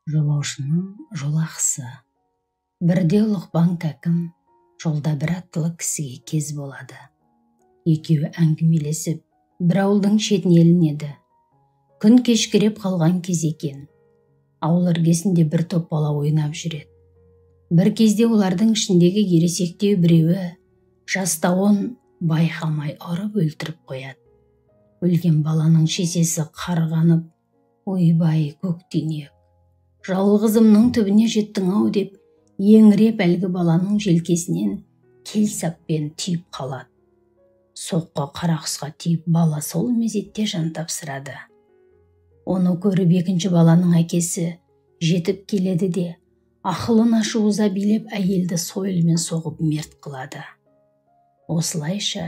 Жолаушының жолақысы. Бірде Ұлықпан кәкім жолда бір аттылы кісіге кез болады. Екеуі әңгімелесіп, бір ауылдың шетіне ілінеді. Күн кешкіреп қалған кез екен. Ауыл іргесінде бір топ бала ойнап жүреді. Бір кезде олардың ішіндегі ересектеу біреуі жастауын байқамай ұрып өлтіріп қояды. Өлген баланың шешесі қарғанып, ойбай, көктүйнек, жалғызымның түбіне жеттің-ау деп еңіреп әлгі баланың желкесінен келсаппен түйіп қалады. Соққы қарақұсқа тиіп бала сол мезетте жан тапсырады. Оны көріп екінші баланың әкесі жетіп келеді де, ақылын ашуыза билеп әйелді сойылмен соғып мерт қылады. Осылайша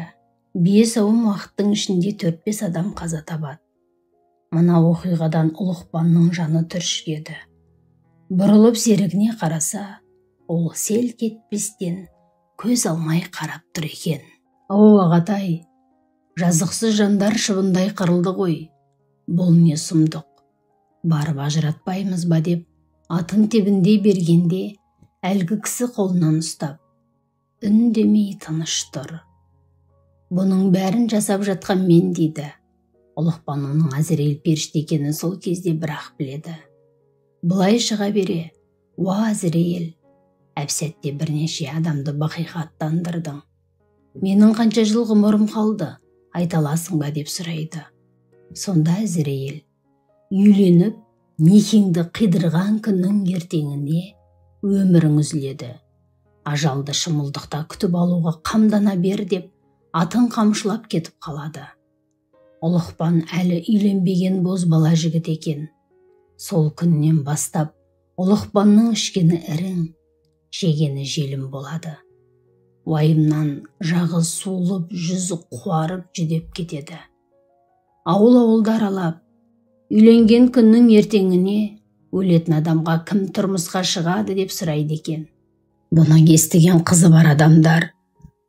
5 ауым уақыттың ішінде 4-5 адам қаза табады. Мына оқиғадан Ұлықпанның жаны түршігеді. Бұрылып серігіне қараса, ол селк етпестен көз алмай қарап тұр екен. О, ағатай, жазықсыз жандар шыбындай қырылды ғой. Бұл не сұмдық? Барып ажыратпаймыз ба деп атын тебіндей бергенде әлгі кісі қолынан ұстап, үндемей тыныш тұр. Бұның бәрін жасап жатқан мен дейді. Ұлықпан оның Әзірейіл періште екенін сол кезде бірақ біледі. Былай шыға бере, уа Әзірейіл, әп-сәтте бірнеше адамды бақиға аттандырдың. Менің қанша жыл ғұмырым қалды, айта аласың ба деп сұрайды. Сонда Әзірейіл, үйленіп, некеңді қидырған күннің ертеңіне өмірің үзіледі. Ажалды шымылдықта күтіп алуға қамдана бер деп атын қамшылап кетіп қалады. Ұлықпан әлі үйленбеген бозбала жігіт екен. Сол күннен бастап Ұлықпанның ішкені ірің, жегені желім болады. Уайымнан жағы суылып, жүзі қуарып жүдеп кетеді. Ауыл-ауылды аралап, үйленген күннің ертеңіне өлетін адамға кім тұрмысқа шығады деп сұрайды екен. Бұны естіген қызы бар адамдар,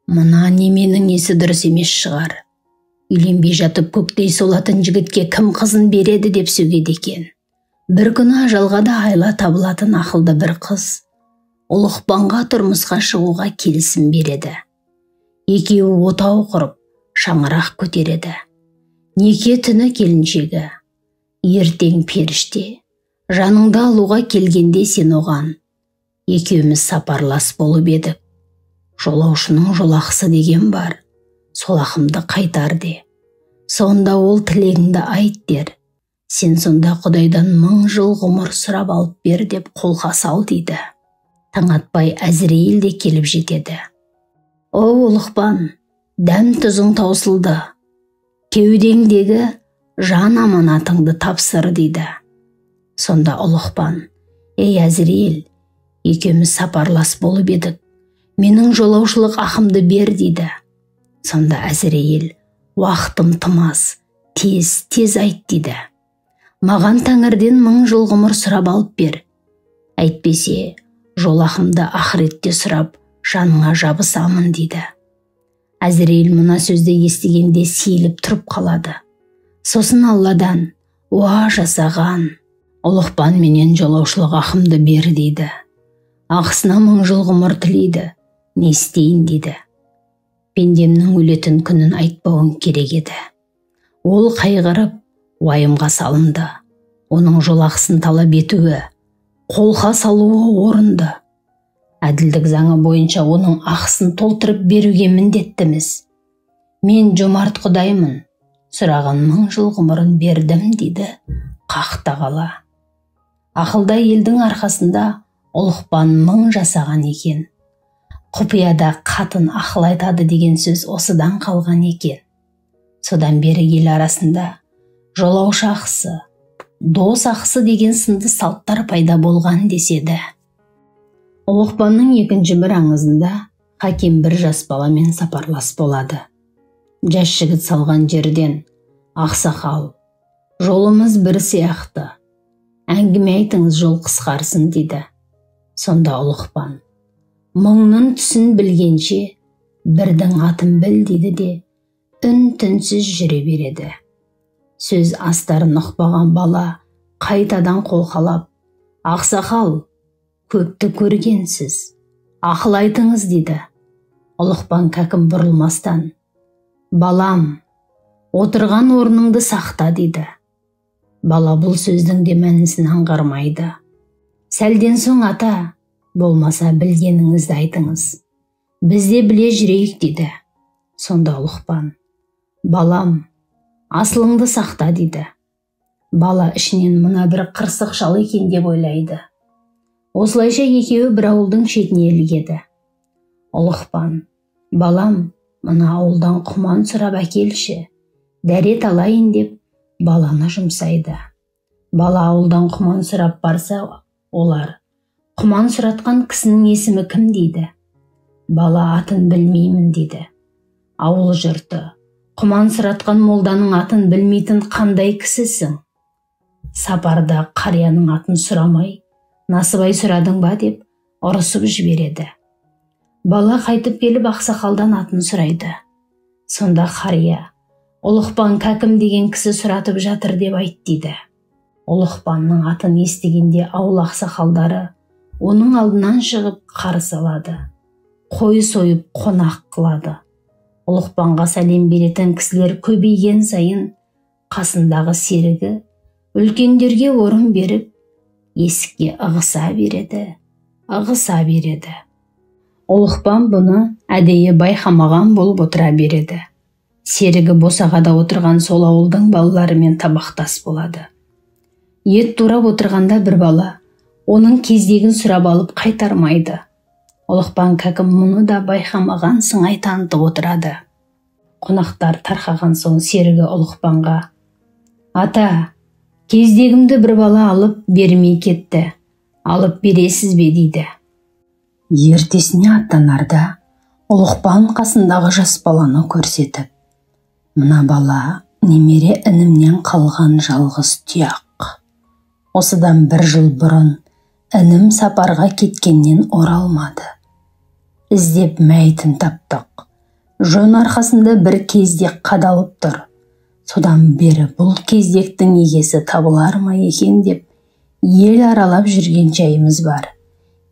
мына неменің есі дұрыс емес шығар. Үйленбей жатып көктей солатын жігітке кім қызын береді деп сөгеді екен. Бір күні ажалға да айла табылатын ақылды бір қыз Ұлықпанға тұрмысқа шығуға келісім береді. Екеуі отау құрып, шаңырақ көтереді. Неке түні келіншегі, ертең періште, жаныңды алуға келгенде сен оған, екеуміз сапарлас болып едік. Жолаушының жолақысы деген бар, сол ақымды қайтар де. Сонда ол тілегіңді айт дер. Сен сонда Құдайдан 1000 жыл ғұмыр сұрап алып бер деп қолқа сал дейді. Таң атпай Әзірейіл де келіп жетеді. О, Ұлықпан, дәм тұзың таусылды. Кеудеңдегі жан аманатыңды тапсыр дейді. Сонда Ұлықпан, ей Әзірейіл, екеуміз сапарлас болып едік. Менің жолаушылық ақымды бер дейді. Сонда Әзірейіл, уақытым тымаз, тез, тез айт дейді. Маған тәңірден 1000 жыл ғұмыр сұрап алып бер. Әйтпесе, жолақымды ақыретте сұрап, жаныңа жабысамын дейді. Әзірейіл мына сөзді естігенде сейіліп тұрып қалады. Сосын Алладан, уа жасаған, Ұлықпан менен жолаушылық ақымды бер дейді. Ақысына 1000 жыл ғұмыр тілейді, не істейін дейді. Пендемнің өлетін күнін айтпауым керек еді. Ол қайғырып, уайымға салынды. Оның жолақысын талап етуі, қолға салуы орынды. Әділдік заңы бойынша оның ақысын толтырып беруге міндеттіміз. Мен жомарт Құдаймын, сұраған 1000 жыл ғұмырын бердім дейді Қақ тағала. Ақылды елдің арқасында Ұлықпан 1000 жасаған екен. Құпияда қатын ақыл айтады деген сөз осыдан қалған екен. Содан бері ел арасында жолаушы ақысы, дос ақысы деген сынды салттар пайда болған деседі. Ұлықпанның екінші бір аңызында хаким бір жас баламен сапарлас болады. Жас жігіт салған жерден, ақсақал, жолымыз бір сияқты, әңгіме айтыңыз, жол қысқарсын дейді. Сонда Ұлықпан, мыңның түсін білгенше бірдің атын біл дейді де, үн-түнсіз жүре береді. Сөз астарын ұқпаған бала қайтадан қолқалап, Ақсақал, көпті көргенсіз, ақыл айтыңыз дейді. Ұлықпан кәкім бұрылмастан, балам, отырған орныңды сақта дейді. Бала бұл сөздің де мәнісін аңғармайды. Сәлден соң ата, болмаса білгеніңізді айтыңыз, біз де біле жүрейік дейді. Сонда Ұлықпан, балам, асылыңды сақта дейді. Бала ішінен мына бір қырсық шал екен деп ойлайды. Осылайша екеуі бір ауылдың шетіне ілігеді. Ұлықпан, балам, мына ауылдан құман сұрап әкелші, дәрет алайын деп баланы жұмсайды. Бала ауылдан құман сұрап барса, олар, құман сұратқан кісінің есімі кім дейді. Бала атын білмеймін дейді. Ауыл жұрты, құман сұратқан молданың атын білмейтін қандай кісісің? Сапарда қарияның атын сұрамай, насыбай сұрадың ба деп ұрысып жібереді. Бала қайтып келіп ақсақалдан атын сұрайды. Сонда қария, Ұлықпан кәкім деген кісі сұратып жатыр деп айт дейді. Ұлықпанның атын естігенде ауыл ақсақалдары оның алдынан шығып қарсы алады. Қой сойып қонақ қылады. Ұлықпанға сәлем беретін кісілер көбейген сайын қасындағы серігі үлкендерге орын беріп, есікке ығыса береді, ығыса береді. Ұлықпан бұны әдейі байқамаған болып отыра береді. Серігі босағада отырған сол ауылдың балаларымен табақтас болады. Ет турап отырғанда бір бала оның кездегін сұрап алып қайтармайды. Ұлықпан кәкім мұны да байқамаған сыңай танытып отырады. Қонақтар тарқаған соң серігі Ұлықпанға, ата, кездегімді бір бала алып бермей кетті, алып бересіз бе дейді. Ертесіне аттанарда Ұлықпан қасындағы жас баланы көрсетіп, мына бала немере інімнен қалған жалғыз тұяқ. Осыдан бір жыл бұрын інім сапарға кеткеннен оралмады. Іздеп мәйітін таптық. Жон арқасында бір кездек қадалып тұр. Содан бері бұл кездектің егесі табылар ма екен деп ел аралап жүрген жайымыз бар.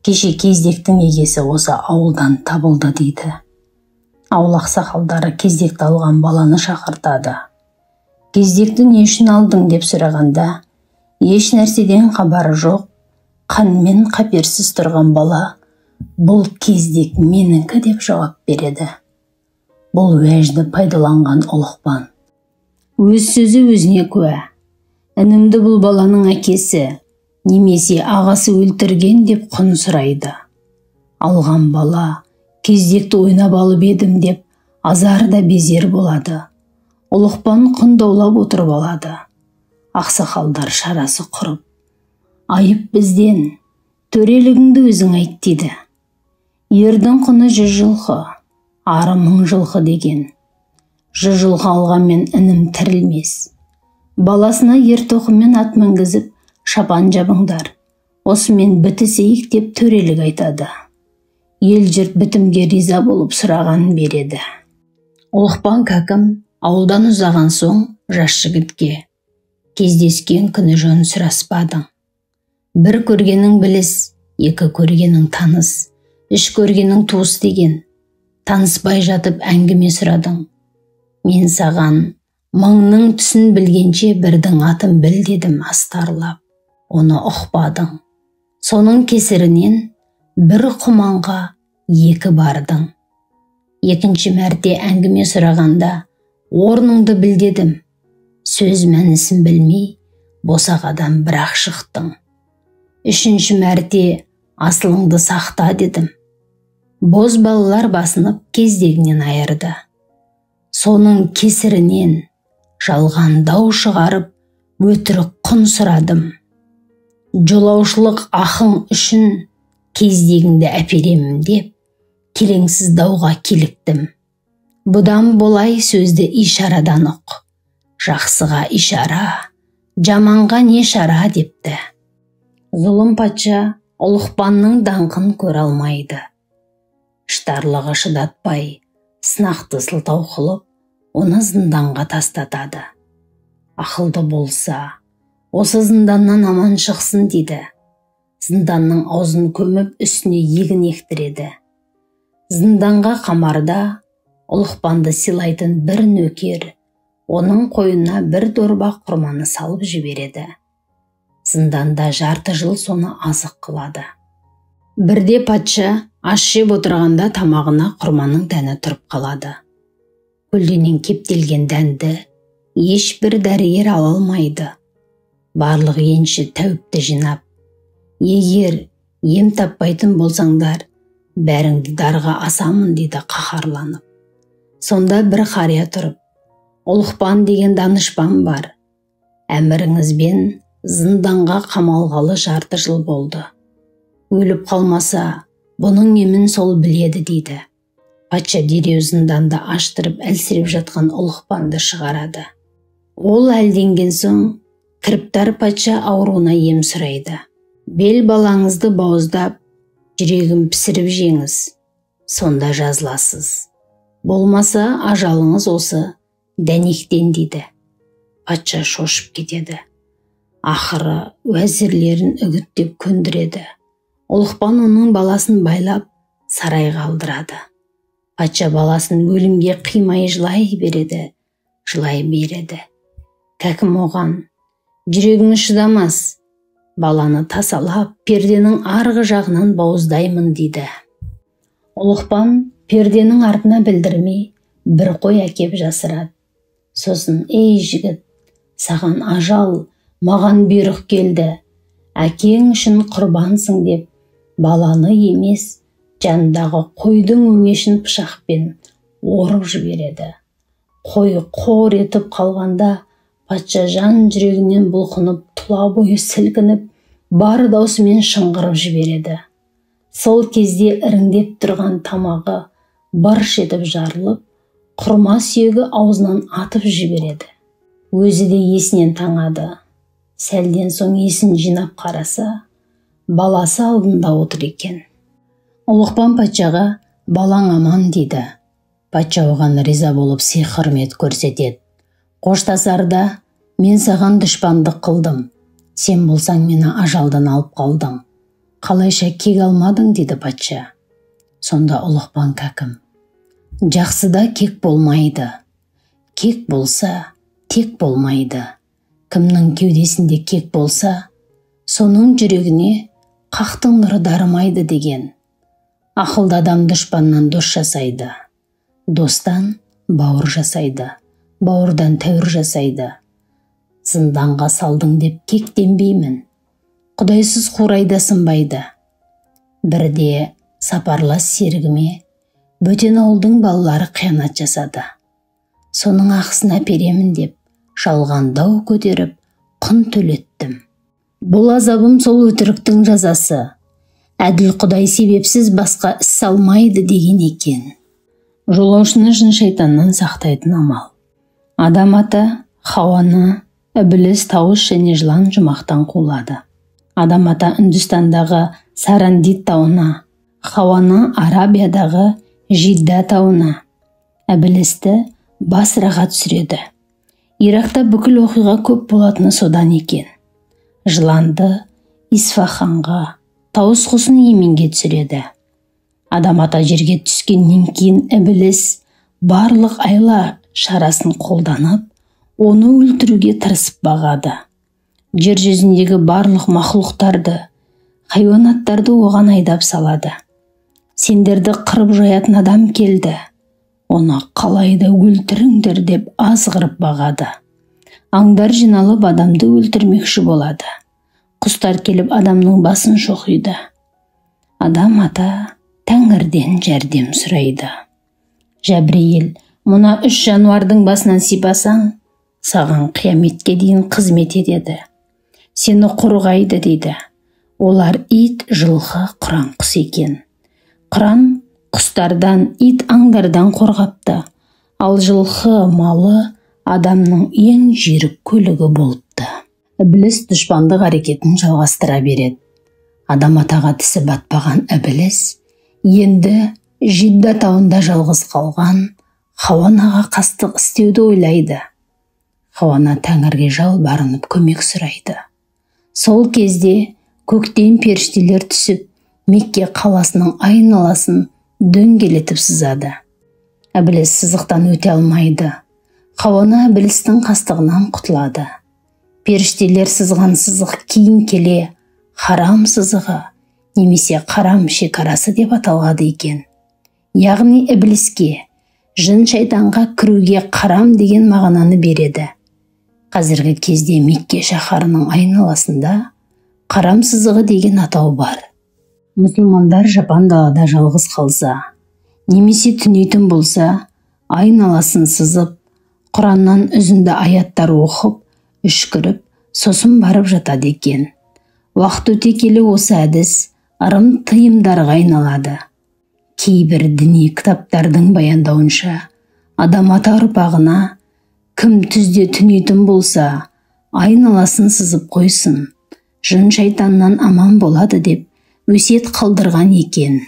Кеше кездектің егесі осы ауылдан табылды дейді. Ауыл ақсақалдары кездекті алған баланы шақыртады. Кездекті не үшін алдың деп сұрағанда, еш нәрседен хабары жоқ, қанмен қаперсіз тұрған бала, бұл кездек менікі деп жауап береді. Бұл уәжді пайдаланған Ұлықпан. Өз сөзі өзіне куә. Інімді бұл баланың әкесі, немесе ағасы өлтірген деп құн сұрайды. Алған бала кездекті ойнап алып едім деп азар да безер болады. Ұлықпан құн даулап отырып алады. Ақсақалдар шарасы құрып, айып бізден, төрелігіңді өзің айт дейді. Ердің құны 100 жылқы, ары 1000 жылқы деген. 100 жылқы алғанмен інім тірілмес. Баласына ер тоқыммен ат мінгізіп, шапан жабыңдар, осымен бітісейік деп төрелік айтады. Ел жұрт бітімге риза болып сұрағанын береді. Ұлықпан кәкім ауылдан ұзаған соң жас жігітке, кездескен күні жөн сұраспадың. Бір көргенің біліс, екі көргенің таныс, үш көргенің туыс деген. Таныспай жатып әңгіме сұрадың. Мен саған мыңның түсін білгенше бірдің атын біл дедім астарлап. Оны ұқпадың. Соның кесірінен бір құманға екі бардың. Екінші мәрте әңгіме сұрағанда орныңды біл дедім. Сөз мәнісін білмей босағадан бірақ шықтың. Үшінші мәрте асылыңды сақта дедім. Боз балалар басынып кездегінен айырды. Соның кесірінен жалған дау шығарып өтірік құн сұрадым. Жолаушылық ақың үшін кездегіңді әперемін деп келеңсіз дауға киліктім. Бұдан болай сөзді ишарадан ұқ. Жақсыға ишара, жаманға не шара депті. Зұлым патша Ұлықпанның даңқын көре алмайды. Іштарлығы шыдатпай, сынақты сылтау қылып, оны зынданға тастатады. Ақылды болса, осы зынданнан аман шықсын дейді. Зынданның аузын көміп, үстіне егін ектіреді. Зынданға қамарда Ұлықпанды сыйлайтын бір нөкер оның қойнына бір дорба құрманы салып жібереді. Зынданда жарты жыл соны азық қылады. Бірде патша ас жеп отырғанда тамағына құрманың дәні тұрып қалады. Көлденең кептелген дәнді ешбір дәрігер ала алмайды. Барлық енші тәуіпті жинап, егер ем таппайтын болсаңдар, бәріңді дарға асамын дейді қаһарланып. Сонда бір қария тұрып, Ұлықпан деген данышпан бар. Әміріңізбен зынданға қамалғалы жарты жыл болды. Өліп қалмаса, бұның емін сол біледі дейді. Патша дереу зынданды аштырып, әлсіреп жатқан Ұлықпанды шығарады. Ол әлденген соң, Кіріптар патша ауруына ем сұрайды. Бел балаңызды бауыздап, жүрегін пісіріп жеңіз, сонда жазыласыз. Болмаса ажалыңыз осы дәнектен дейді. Патша шошып кетеді. Ақыры уәзірлерін үгіттеп көндіреді. Ұлықпан оның баласын байлап, сарайға алдырады. Патша баласын өлімге қимай жылай береді, жылай береді. Кәкім оған, жүрегіңіз шыдамас, баланы тасалап, перденің арғы жағынан бауыздаймын дейді. Ұлықпан перденің артына білдірмей, бір қой әкеп жасырады. Сосын, ей жігіт, саған ажал, маған бұйрық келді, әкең үшін құрбансың деп, баланы емес, жанындағы қойдың өңешін пышақпен орып жібереді. Қой қор етіп қалғанда, патша жан жүрегінен бұлқынып, тұла бойы сілкініп, бар даусымен шыңғырып жібереді. Сол кезде іріңдеп тұрған тамағы бырш етіп жарылып, құрма сүйегі аузынан атып жібереді. Өзі де есінен таңады. Сәлден соң есін жинап қараса, баласы алдында отыр екен. Ұлықпан патшаға балаң аман дейді. Патша оған риза болып сый-құрмет көрсетеді. Қоштасарда, мен саған дұшпандық қылдым. Сен болсаң мені ажалдан алып қалдың. Қалайша кек алмадың дейді патша. Сонда Ұлықпан кәкім, жақсыда кек болмайды. Кек болса, тек болмайды. Кімнің кеудесінде кек болса, соның жүрегіне қақтың нұры дарымайды деген. Ақылды адам дұшпаннан дос жасайды. Достан бауыр жасайды. Бауырдан тәуір жасайды. Зынданға салдың деп кектенбеймін. Құдайсыз қурайда сынбайды. Бірде сапарлас серігіме бөтен ауылдың балалары қиянат жасады. Соның ақысын әперемін деп жалған дау көтеріп құн төлеттім. Бұл азабым сол өтіріктің жазасы. Әділ Құдай себепсіз басқа іс салмайды деген екен. Жолаушыны жын шайтаннан сақтайтын амал. Адам ата Хауаны Ібіліс, тауыс және жылан жұмақтан қулады. Адам ата Үндістандағы Сарандит тауына, Хауаны Арабиядағы Жидда тауына, Ібілісті Басраға түсіреді. Иракта бүкіл оқиға көп болатыны содан екен. Жыланды Исфаханға, тауыс құсын Йеменге түсіреді. Адам ата жерге түскеннен кейін Ібіліс барлық айла шарасын қолданып, оны өлтіруге тырысып бағады. Жер жүзіндегі барлық мақұлықтарды, хайуанаттарды оған айдап салады. Сендерді қырып жоятын адам келді, оны қалайда өлтіріңдер деп азғырып бағады. Аңдар жиналып адамды өлтірмекші болады. Құстар келіп адамның басын шоқиды. Адам ата тәңірден жәрдем сұрайды. Жәбірейіл, мына үш жануардың басынан сипасаң, саған қияметке дейін қызмет етеді. Сені қорғайды дейді. Олар ит, жылқы, құран құс екен. Құран құстардан, ит аңдардан қорғапты. Ал жылқы малы адамның ең жүйрік көлігі болыпты. Ібіліс дұшпандық әрекетін жалғастыра береді. Адам атаға тісі батпаған Ібіліс енді Жидда тауында жалғыз қалған Хауанаға қастық істеуді ойлайды. Хауана тәңірге жалбарынып көмек сұрайды. Сол кезде Көктен періштелер түсіп, Мекке қаласының айналасын дөңгелетіп сызады. Ібіліс сызықтан өте алмайды. Хауана ібілістің қастығынан құтылады. Періштелер сызған сызық кейін келе харам сызығы немесе қарам шекарасы деп аталады екен. Яғни ібіліске, жын шайтанға кіруге қарам деген мағынаны береді. Қазіргі кезде Мекке шаһарының айналасында қарам сызығы деген атау бар. Мұсылмандар жапан далада жалғыз қалса, немесе түнейтін болса, айналасын сызып, Құраннан үзінді аяттар оқып, үшкіріп, сосын барып жатады екен. Уақыт өте келе осы әдіс ырым тыйымдарға айналады. Кейбір діни кітаптардың баяндауынша, адам ата ұрпағына кім түзде түнейтін болса, айналасын сызып қойсын, жын шайтаннан аман болады деп өсиет қалдырған екен.